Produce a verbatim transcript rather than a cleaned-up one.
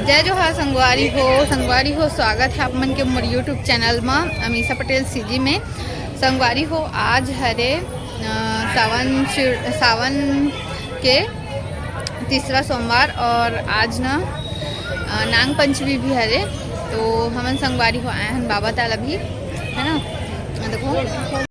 जय जोहार संगवारी हो, संगवारी हो, स्वागत है आप मन के मोर YouTube चैनल म अमीषा पटेल सीजी में। संगवारी हो, आज हरे अ, सावन शिव-, सावन के तीसरा सोमवार और आज ना अ, नांग पंचमी भी हरे, तो हमन संगवारी हो आए हन बाबा ताल अभी, है ना। देखो,